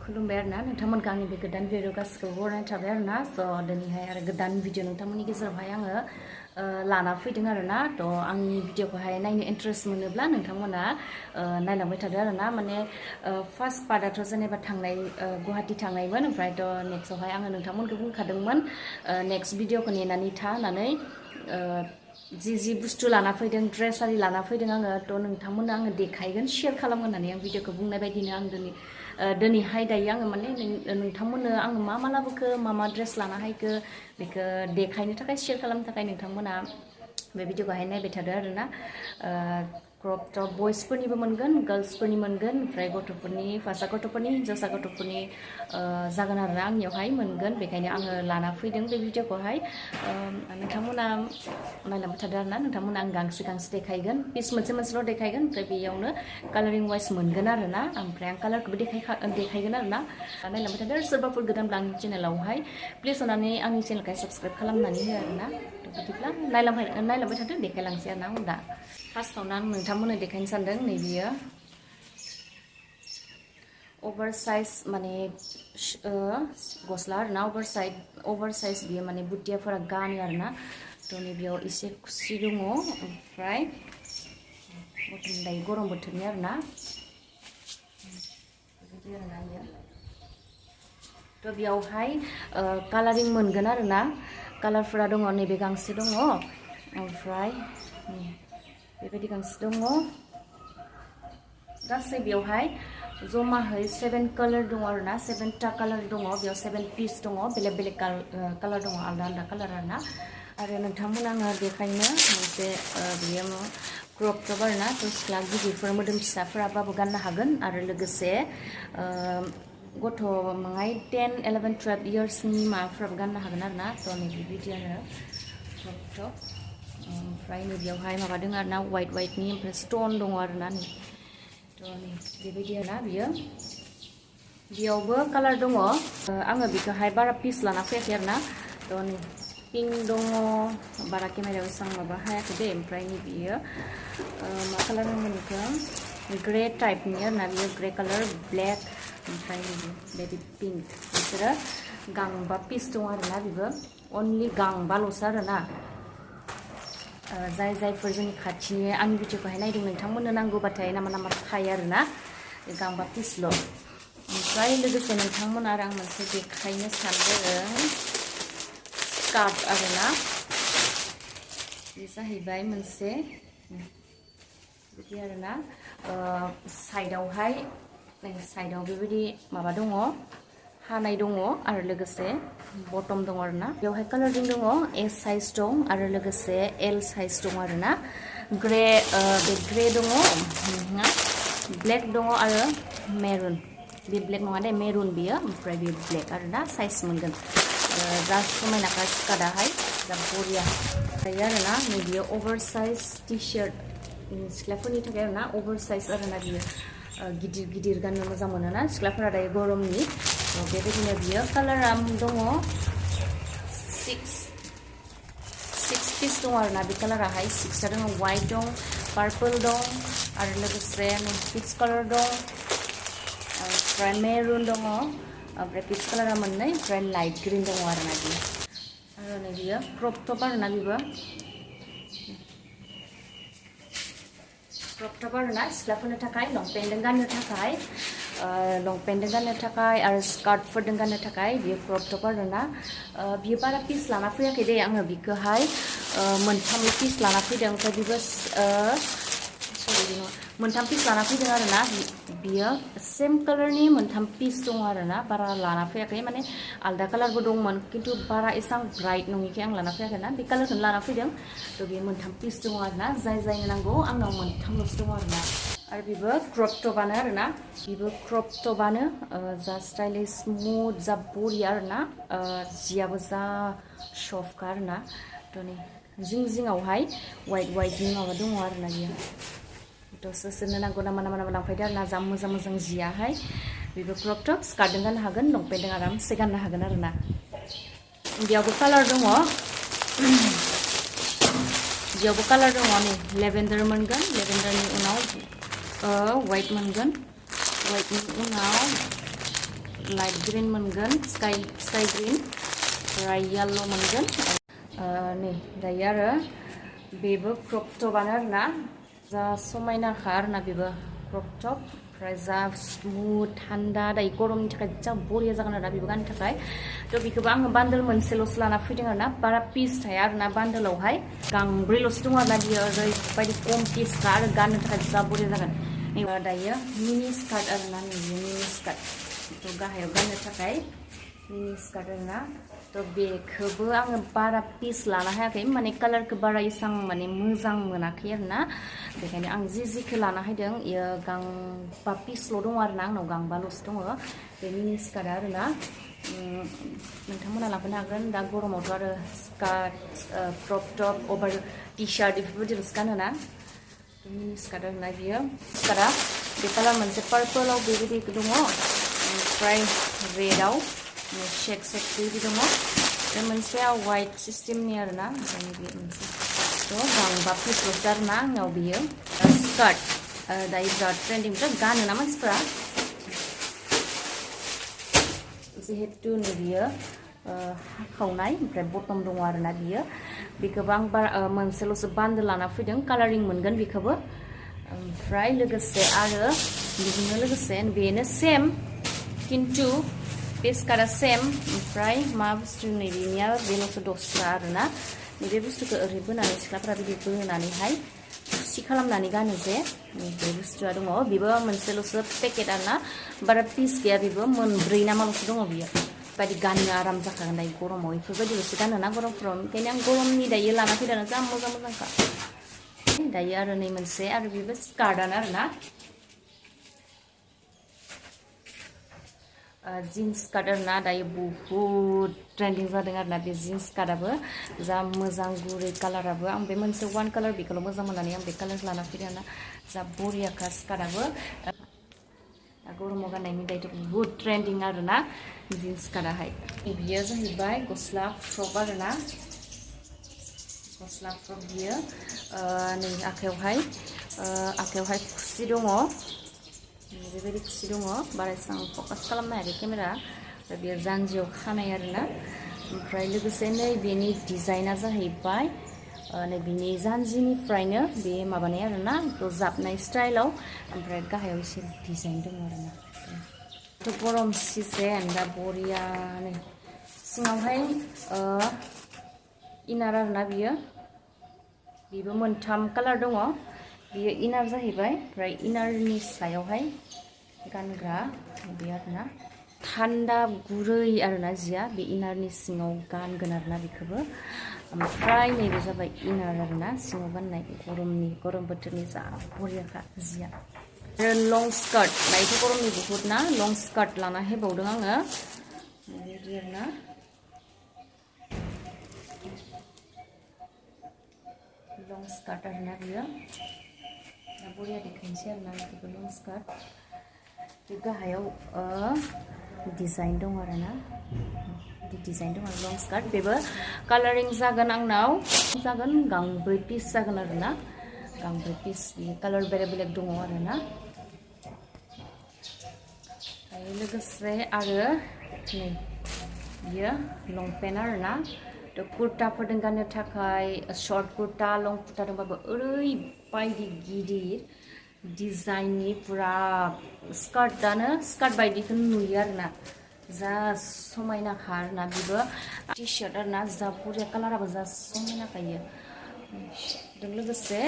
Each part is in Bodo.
खुलुमबाय आरोना नोंथांमोनखौ आंनि बे गोदान भिडिअ गासिखौबो बरायनाय थाबाय आरोना स' दिनैहाय आरो गोदान भिडिअ नोंथांमोननि गेजेरावहाय आङो लाना फैदों आरोना थ' आंनि भिडिअखौहाय नायनो इन्टारेस्ट मोनोब्ला नोंथांमोना नायलांबाय थादो आरोना माने फार्स्ट पार्टआथ' जेनेबा थांनाय गुवाहाटि थांनायमोन ओमफ्राय थ' नेक्स्टआवहाय आङो नोंथांमोनखौ बुंखादोंमोन नेक्स्ट भिडिअखौ नेनानै था होननानै जि बुस्थु लाना फैदों ड्रेस आरि लाना फैदों आङो थ' नोंथांमोननो आङो देखायगोन शेयार खालामगोन होननानै आं भिडिअखौ बुंनाय बायदिनो आं दिनैहाय दायो आङो माने नोंथांमोननो आङो मा लाबोखो मा ड्रेस लाना हायखो बेखौ देखायनो थाखाय शेयार खालामनो थाखाय नोंथांमोना बे भिडिअखौहाय नायबाय थादो आरोना क्रप टप बयसफोरनिबो मोनगोन गार्ल्सफोरनि मोनगोन ओमफ्राय गथ'फोरनि हौवासा गथ'फोरनि हिन्जावसा गथ'फोरनि जागोन आरोना आंनियावहाय मोनगोन बेखायनो आङो लाना फैदों बे भिडिअखौहाय नोंथांमोना नायलांबाय थादो आरोना नोंथांमोना आं गांसे देखायगोन पिस मोनसेल' देखायगोन ओमफ्राय बेयावनो कालारिं वाइस मोनगोन आरोना ओमफ्राय आं कालारखौबो देखायगोन आरोना नायलांबाय थादो सोरबाफोर गोदानब्ला आंनि चेनेलावहाय प्लिज अननानै आंनि चेनेलखौ साबस्क्राइब खालामनानै हो आरोना बिदिब्ला नायलांबाय थादो देखायलांसै आरोना आं दा फार्स्टआवनो आं नोंथांमोननो देखायनो सानदों नैबियो ओभारसाइज माने गस्ला आरोना ओभारसाइज बियो माने बुटियाफोरा गानो आरोना थ' नैबेयाव एसे खुसि दङ ओमफ्राय दायो गरम बोथोरनि आरोना बेबायदि आरोना बियो थ' बेयावहाय कालारिं मोनगोन आरोना कालारफोरा दङ नैबे गांसे दङ ओमफ्राय बेबायदि गांसे दङ गासै बेयावहाय जमाहै 7 कालार दङ आरोना 7टा कालार दङ बेयाव 7 पिस दङ बेलेग बेलेग कालार दङ आलदा कालार आरोना आरो नोंथांमोना आङो देखायनो मोनसे बेयो क्रप टप आरोना थ' सिख्ला गिदिरफोर मोदोम फिसाफोराबाबो गाननो हागोन आरो लोगोसे गथ' माहाय 10, 11, 12 इयार्सनि माबाफ्राबो गाननो हागोन आरोना थ' नैबेबायदि आरो क्रप टप ओमफ्राय नैबेयावहाय माबादों आरोना वाइटनि ओमफ्राय स्टन दङ आरोना नै थ' नै बेबायदि आरोना बियो बेयावबो कालार दङ आङो बेखौहाय बारा पिस लाना फैयाखै आरोना थ' नै पिंक दङ बारा केमेरायाव एसां माबा हायाखै दे ओमफ्राय नैबेयो मा कालार होनगोन बेखौ ग्रे टाइपनि आरोना बियो ग्रे कालार ब्लेक ओमफ्राय बेबायदि पिंक बिसोरो गांबा पिस दङ आरोना बेबो अनलि गांबाल'सो आरोना जायफोर जोंनि खाथिनि आंनि भिडिअखौहाय नायदों नोंथांमोननो नांगौबाथाय नामा थायो आरोना गांबा पिसल' ओमफ्राय लोगोसे नोंथांमोना आरो आं मोनसे देखायनो सानदों स्कार्ट आरोना बे जाहैबाय मोनसे बिदि आरोना साइडआव बेबायदि माबा दङ हानाय दङ आरो लोगोसे बटम दङ आरोना बेवहाय कालारिं दङ एस साइज दं आरो लोगोसे एल साइज दङ आरोना बे ग्रे दङ ब्लेक दङ आरो मेरुन बे ब्लेक नङा दे मेरुन बियो ओमफ्राय बे ब्लेक आरोना साइज मोनगोन जा समायनाखा स्कार्टआहाय जा बरिया थायो आरोना नैबेयो अभारसाइज टि शार्ट सिख्लाफोरनि थाखाय आरोना अभारसाइज आरोना बियो गिदिर गाननो मोजां मोनोना सिख्लाफोरा दायो गरमनि बेबायदिनो बियो कालारा दङ 6 पिस दङ आरोना बे कालाराहाय 6आ दङ वाइट दं पार्पल दं आरो लोगोसे पिच कालार दं ओमफ्राय मेरुन दङ ओमफ्राय पिच कालारा मोननै ओमफ्राय लाइट ग्रिन दङ आरोना बियो आरो नै बियो क्रप टप आरोना बेबो क्रप टप आरोना सिख्लाफोरनो थाखाय लंपेन्टजों गाननो थाखाय आरो स्कार्टफोरजों गाननो थाखाय बियो क्रप टप आरोना बियो बारा पिस लाना फैयाखै दे आङो बिखौहाय मोनथाम पिस लाना फैदों ओमफ्राय बेबो मोनथाम पिस लाना फैदों आरोना बियो सेम कालारनि मोनथाम पिस दङ आरोना बारा लाना फैयाखै माने आलदा कालारबो दंमोन खिन्थु बारा एसां ब्राइट नङिखाय आं लाना फैयाखै ना बे कालारखौनो लाना फैदों थ' बेयो मोनथाम पिस दङ आरोना जायनो नांगौ आंनाव मोनथामल'सो दङ आरोना आरो बेबो क्रप टपआनो आरोना बेबो क्रप टपआनो जा स्टाइलिश स्मुथ जा बरिया आरोना जियाबो जा सफ्टखा आरोना थ' नै जिङावहाय वाइटनि माबा दङ आरोना बियो थ' सोरनो नांगौ नामा लांफैदो आरोना जा मोजां जियाहाय बेबो क्रप टप स्कार्टजों गाननो हागोन लंपेन्टजों आरामसे गाननो हागोन आरोना बेयावबो कालार दङ नै लेभेन्डार मोनगोन लेभेन्डारनि उनाव वाइट मोनगोन वाइटनि उनाव लाइट ग्रीन मोनगोन स्काई ग्रीन ओमफ्राय येल्ल' मोनगोन नै दायो आरो बेबो क्रप टपानो आरोना जा समायनाखा आरोना बेबो क्रप टप ओमफ्राय जा स्मुथ थान्दा दायो गरमनि थाखाय जा बरिया जागोन आरोना बेबो गाननो थाखाय थ' बेखौबो आङो बान्डोल मोनसेल'सो लाना फैदों आरोना बारा पिस थाया आरोना बान्डोलावहाय गांब्रैल'सो दङ आरोना बियो ओरैबायदि खम पिसखा आरो गाननो थाखाय जा बरिया जागोन दायो मिनि स्कार्ट आरोना नैबे मिनि स्कार्ट थ' गाहायाव गाननो थाखाय मिनि स्कार्ट आरोना थ' बेखौबो आङो बारा पिस लानो हायाखै माने कालारखौ बारा एसां माने मोजां मोनाखै आरोना बेखायनो आं जिखौ लाना हायदों इयो गांबा पिसल' दङ आरोना आंनाव गांबाल'सो दङ बे मिनि स्कार्टआ आरोना नोंथांमोना लांफैनो हागोन दा गरमावथ' आरो स्कार्ट क्रप टप अभार टि शार्ट बेफोरबायदिल'सो गानोना मिनि स्कार्ट आरोना बियो स्कार्टआ बे कालार मोनसे पार्पलाव बेबायदि दङ ओमफ्राय रेडआव शेक बेबायदि दङ बे मोनसेया वाइट सिस्टेमनि आरोना ओमफ्राय बे मोनसे थ' गांबा पिसल'सो आरोना आंनाव बियो स्कार्ट दायो बिराद ट्रेन्डिंथ' गानोना मानसिफोरा जिहेतु नै बियो हाखावनाय ओमफ्राय बटम दङ आरोना बियो बेखौबो आं बारा मोनसेल'सो बान्डोल लाना फैदों कालारिं मोनगोन बेखौबो ओमफ्राय लोगोसे आरो बेजोंनो लोगोसे बेनो सेम खिन्थु बे स्कार्टआ सेम ओमफ्राय मा बुस्थु नैबेनिया बेल'सो दस्रा आरोना नैबे बुस्थुखौ ओरै बोनानै सिख्लाफोरा बिदि बोनानैहाय खुसि खालामनानै गानो जे बे बुस्थुआ दङ बेबो मोनसेल'सो पेकेट आरोना बारा पिस गैया बेबो मोनब्रै ना माल'सो दङ बियो बायदि गाननो आराम जाखागोन दायो गरमाव बेफोरबायदिल'सो गानोना गरमफ्राव ओंखायनो आं गरमनि दायो लाना फैदों जा मोजांखा दायो आरो नै मोनसे आरो बेबो स्कार्टआनो आरोना जिन्स स्कार्ट आरोना दायो बहुद ट्रेन्डिं जादों आरोना बे जिन्स स्कार्टआबो जा मोजां गुरै कालाराबो आं बे मोनसे वान कालार बेखौल' मोजां मोननानै आं बे कालारखौ लाना फैदों आरोना जा बरियाखा स्कार्टआबो गरमाव गाननायनि दायोथ' बहुद ट्रेन्डिं आरोना जिन्स स्कार्टआहाय बियो जाहैबाय गस्ला फ्रक आरोना गस्ला फ्रक बियो नै आखायावहाय खुसि दङ बेबायदि खुसि दङ बारा एसेबां फकास खालामनो हायाखै केमेरा ओमफ्राय बेयो जानजियाव खानाय आरोना ओमफ्राय लोगोसे नै बेनि डिजाइना जाहैबाय नै बेनि जानजिनिफ्रायनो बे माबानाय आरोना बेखौ जाबनाय स्टाइलाव ओमफ्राय गाहायाव एसे डिजाइन दङ आरोना थ' गरम सिजेन दा बरियानो सिङावहाय इनार आरोना बेबो मोनथाम कालार दङ बियो इनार जाहैबाय ओमफ्राय इनारनि सायावहाय गानग्रा बे आरोना थान्दा गुरै आरोना जिया बे इनारनि सिङाव गानगोन आरोना बेखौबो ओमफ्राय नैबे जाबाय इनार आरोना सिङाव गाननाय गरम बोथोरनि जा बरियाखा जिया आरो लं स्कार्ट दायोथ' गरमनि बहुद ना लं स्कार्ट लाना होबावदों आङो बेबायदि आरोना लं स्कार्ट आरोना बियो बरिया देखायनोसै आरोना बेखौ लं स्कार्ट बे गाहायाव डिजाइन दं आरोना डिजाइन दं आरो लं स्कार्ट बेबो कालारिं जागोन आंनाव जागोन गांब्रै पिस जागोन आरोना गांब्रै पिस बे कालार बेलेग दङ आरोना दायो लोगोसे आरो नै बियो लंपेन्ट आरोना थ' कुर्ताफोरजों गाननो थाखाय शर्ट कुर्ता लं कुर्ता दंबाबो ओरैबायदि गिदिर डिजाइननि पुरा स्कार्ट बायदिखौ नुयो आरोना जा समायनाखा आरोना बेबो टि शार्ट आरोना जा बरिया कालाराबो जा समायनाखायो जों लोगोसे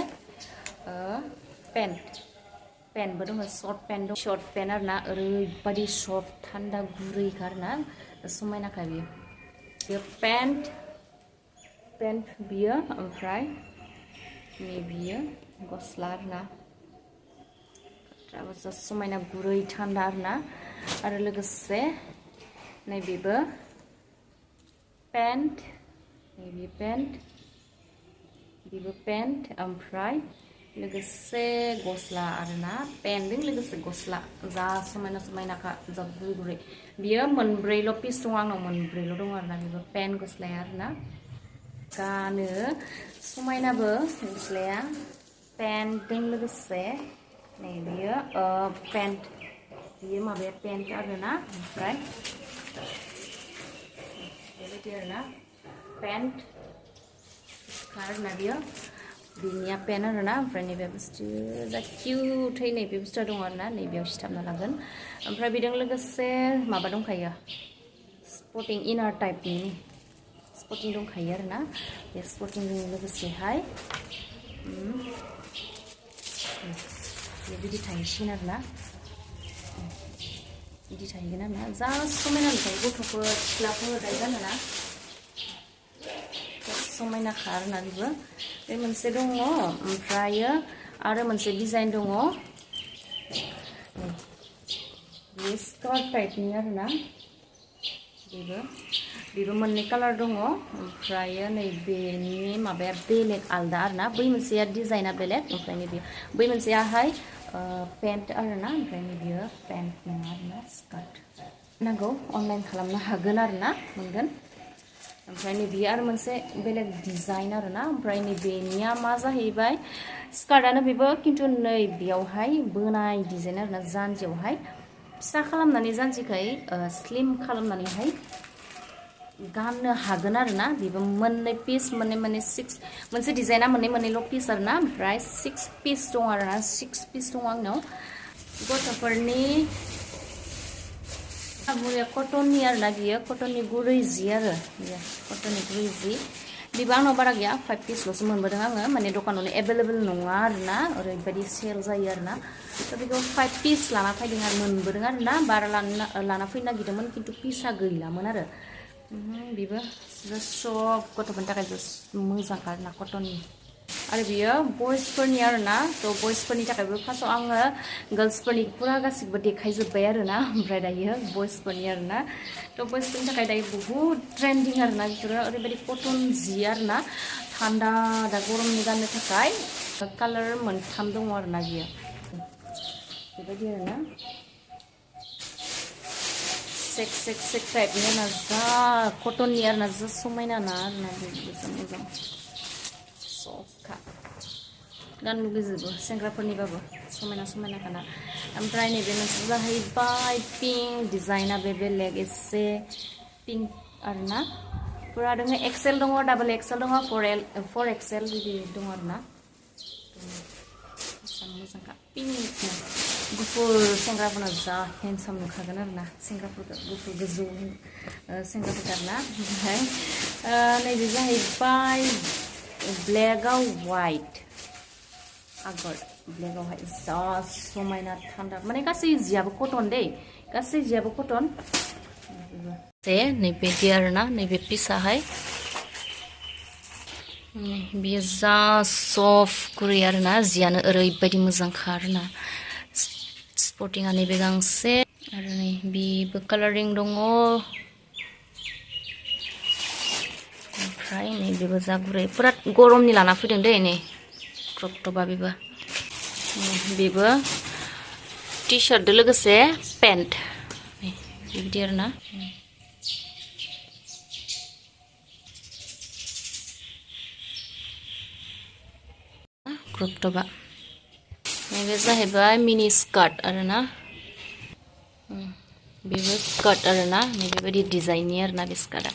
पेन्टबो दङ शर्ट पेन्ट दं शर्ट पेन्ट आरोना ओरैबायदि सफ्ट थान्दा गुरैखा आरोना समायनाखा बियो पेन्ट बियो ओमफ्राय नै बियो गस्ला आरोना जा समायना गुरै थान्दा आरोना आरो लोगोसे नैबेबो पेन्ट बेबो पेन्ट ओमफ्राय लोगोसे गस्ला आरोना पेन्टजों लोगोसे गस्ला जा समायनाखा जा गुरै बियो मोनब्रैल' पिस दङ आंनाव मोनब्रैल' दङ आरोना बेबो पेन्ट गस्लाया आरोना गानो समायनाबो गस्लाया पेन्टजों लोगोसे नै बियो बियो माबाया पेन्ट आरोना ओमफ्राय बेबायदि आरोना पेन्ट आरोना बियो बिनिया पेन्ट आरोना ओमफ्राय नैबे बुस्थु जा किउटै नैबे बुस्थुआ दङ आरोना नैबेयाव सिथाबना लागोन ओमफ्राय बेजों लोगोसे माबा दंखायो स्पटिं इनार टाइपनि स्पटिं दंखायो आरोना बे स्पटिंजों लोगोसेहाय बेबायदि थाहैसिगोन आरोना बिदि थाहैगोन आरोना जा समायना नुखायो गथ'फोर सिख्लाफोर दायो गानोना समायनाखा आरोना बेबो बे मोनसे दङ ओमफ्रायो आरो मोनसे डिजाइन दङ बे स्कार्ट टाइपनि आरोना बेबो मोननै कालार दङ ओमफ्रायो नैबेनि माबाया बेलेग आलदा आरोना बै मोनसेया डिजाइना बेलेग ओमफ्राय नैबे बै मोनसेयाहाय पेन्ट आरोना ओमफ्राय नैबेयो पेन्ट नङा आरोना स्कार्ट नांगौ अनलाइन खालामनो हागोन आरोना मोनगोन ओमफ्राय नैबेयो आरो मोनसे बेलेग डिजाइन आरोना ओमफ्राय नैबेनिया मा जाहैबाय स्कार्टआनो बेबो खिन्थु नैबेयावहाय बोनाय डिजाइन आरोना जानजियावहाय फिसा खालामनानै जानजिखाय स्लिम खालामनानैहाय गाननो हागोन आरोना बेबो मोननै पिस मोननै सिक्स मोनसे डिजाइना मोननैल' पिस आरोना ओमफ्राय 6 पिस दं आरोना 6 पिस दं आंनाव गथ'फोरनि कटननि आरोना बियो कटननि गुरै जि आरो बियो कटननि गुरै जि बेबो आंनाव बारा गैया 5 पिसल'सो मोनबोदों आङो माने दखानावनो एभेलेबल नङा आरोना ओरैबायदि सेल जायो आरोना थ' बेखौ 5 पिस लाना फैदों आरो मोनबोदों आरोना बारा लाना फैनो नागिरदोंमोन खिन्थु पिसा गैलामोन आरो बेबो सब गथ'फोरनि थाखाय मोजांखा आरोना कटननि आरो बियो बयसफोरनि आरोना थ' बयसफोरनि थाखायबो फार्स्टआव आङो गार्ल्सफोरनि फुरा गासिबो देखायजोब्बाय आरोना ओमफ्राय दायो बयसफोरनि आरोना थ' बयसफोरनि थाखाय दायो बहुद ट्रेन्डिं आरोना बिसोरो ओरैबायदि कटन जि आरोना थान्दा दा गरमनि गाननो थाखाय कालार मोनथाम दङ आरोना बियो बेबायदि आरोना सेक टाइपनि आरोना जा कटननि आरोना जा समायना ना आरोना बेजों मोजां सफ्टखा गाननो लुगैजोबो सेंग्राफोरनिबाबो समायना खाना ओमफ्राय नैबे मोनसे जाहैबाय पिंक डिजाइना बे बेलेग एसे पिंक आरोना पुरा दङ एक्सेल दङ डाबल एक्सेल दङ 4 एक्सेल बिदि दङ आरोना मोजांखा पिंकनो गुफुर सेंग्राफोरना जा हेन्डसाम नुखागोन आरोना सेंग्राफोरखौ गुफुर गोजौ सेंग्राफोरखौ आरोना ओमफ्राय नैबे जाहैबाय ब्लेकआव वाइट आगर ब्लेकआवहाय जा समायना थान्दा माने गासै जियाबो कटन दै गासै जियाबो कटन नैबेदि आरोना नैबे पिसाहाय बियो जा सफ्ट गुरै आरोना जियानो ओरैबायदि मोजांखा आरोना स्पटिंआ नैबे गांसे आरो नै बेबो कालारिं दङ ओमफ्राय नैबेबो जा गुरै पुरा गरमनि लाना फैदों दै नै क्रप टपा बेबो टि सार्टजों लोगोसे पेन्ट बेबायदि आरोना क्रप टपा नैबे जाहैबाय मिनि स्कार्ट आरोना बेबो स्कार्ट आरोना नैबेबायदि डिजाइननि आरोना बे स्कार्टआ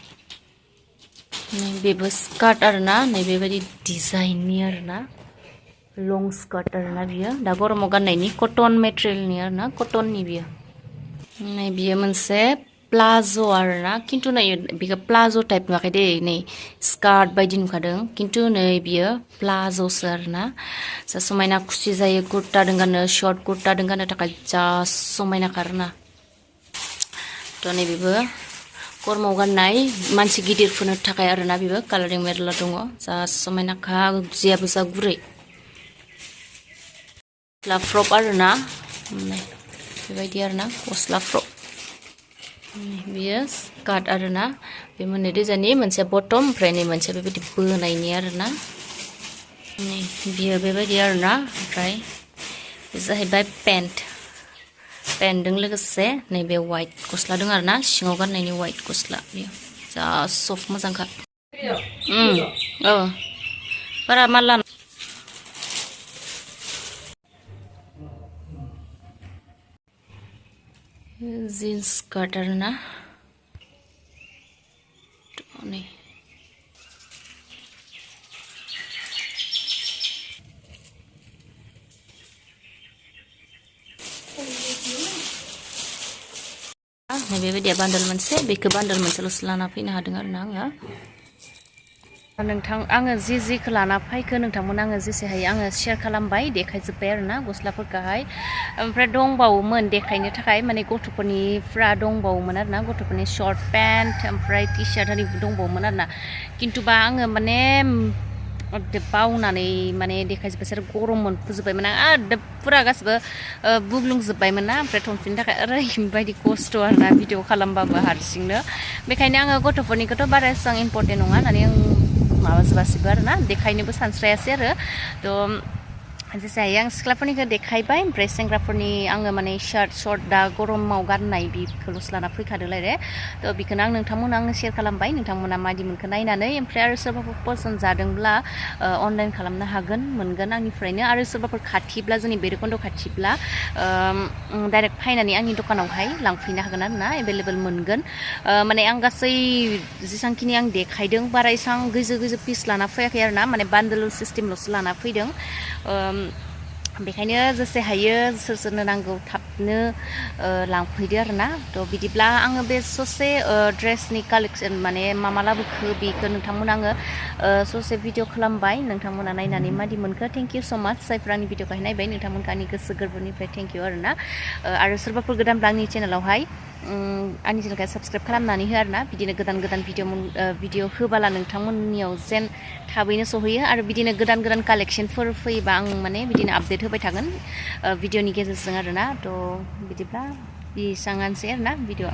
बेबो स्कार्ट आरोना नैबेबायदि डिजाइननि आरोना लं स्कार्ट आरोना बियो दा गरमाव गाननायनि कटन मेटेरियलनि आरोना कटननि बियो नै बियो मोनसे प्लाज' आरोना खिन्थु नै बेखौ प्लाज' टाइप नुवाखै दै नै स्कार्ट बायदि नुखादों खिन्थु नै बियो प्लाज'सो आरोना जा समायना खुसि जायो कुर्ताजों गाननो शर्ट कुर्ताजों गाननो थाखाय जा समायनाखा आरोना थ' नैबेबो गरमाव गाननाय मानसि गिदिरफोरनो थाखाय आरोना बेबो कालारिं मेरला दङ जा समायनाखा जियाबो जा गुरै गस्ला फ्रक आरोना बेबायदि आरोना गस्ला फ्रक बियो स्कार्ट आरोना बे मोननै डिजाइननि मोनसे बटम ओमफ्राय नै मोनसे बेबायदि बोनायनि आरोना नै बियो बेबायदि आरोना ओमफ्राय बे जाहैबाय पेन्टजों लोगोसे नैबे वाइट गस्ला दं आरोना सिङाव गाननायनि वाइट गस्ला बेयो जा सफ्ट मोजांखा औ बारा माला जिन्स स्कार्ट आरोना नै बेबायदि बान्डल मोनसे बेखौ बान्डल मोनसेल'सो लाना फैनो हादों आरोना आङो नोंथां आङो जिखौ लाना फैखो नोंथांमोन आङो जेसे हायो आङो शेयार खालामबाय देखायजोब्बाय आरोना गस्लाफोरखौहाय ओमफ्राय दंबावोमोन देखायनो थाखाय माने गथ'फोरनिफ्रा दंबावोमोन आरोना गथ'फोरनि शर्ट पेन्ट ओमफ्राय टि शार्ट आरि दंबावोमोन आरोना खिन्थुबा आङो माने बावनानै माने देखायजोब्बाय गरम मोनफुजोब्बायमोन आं फुरा गासिबो बुग्लुंजोब्बायमोन ना ओमफ्राय थनफिननो थाखाय ओरैबायदि खस्थ' आरोना भिडिअ खालामबाबो हारसिंनो बेखायनो आङो गथ'फोरनिखौथ' बारा एसेबां इम्परटेन्ट नङा होननानै आं माबाजोबासैबो आरोना देखायनोबो सानस्रायासै आरो थ' जेसे हायो आं सिख्लाफोरनिखौ देखायबाय ओमफ्राय सेंग्राफोरनि आङो माने शार्ट शर्ट दा गरमाव गाननाय बेखौल'सो लाना फैखादोलाय थ' बेखौनो आं नोंथांमोना आङो शेयार खालामबाय नोंथांमोना मादि मोनखो नायनानै ओमफ्राय आरो सोरबाफोर पसन्द जादोंब्ला अनलाइन खालामनो हागोन मोनगोन आंनिफ्रायनो आरो सोरबाफोर खाथिब्ला जोंनि भैरबकुन्द खाथिब्ला डाइरेक्ट फैनानै आंनि दखानावहाय लांफैनो हागोन आरोना एभेलेबल मोनगोन माने आं गासै जेसांखिनि आं देखायदों बारा एसां गोजो पिस लाना फैयाखै आरोना माने बान्डल सिस्टेमल'सो लाना फैदों बेखायनो जेसे हायो सोरनो नांगौ थाबनो लांफैदो आरोना थ' बिदिब्ला आङो बे ससे ड्रेसनि कालेक्सन माने मा लाबोखो बेखौ नोंथांमोना आङो ससे भिडिअ खालामबाय नोंथांमोना नायनानै मादि मोनखो थेंक इउ स' माच जायफ्रा आंनि भिडिअखौहाय नायबाय नोंथांमोनखौ आंनि गोसो गोरबोनिफ्राय थेंक इउ आरोना आरो सोरबाफोर गोदानब्ला आंनि चेनेलावहाय आंनि चेनेलखौ साबस्क्राइब खालामनानै हो आरोना बिदिनो गोदान भिडिअ होबाला नोंथांमोननियाव जेन थाबैनो सहैयो आरो बिदिनो गोदान कालेक्सनफोर फैयोबा आं माने बिदिनो आपडेट होबाय थागोन भिडिअनि गेजेरजों आरोना थ' बिदिब्ला बेसाङानोसै आरोना भिडिअआ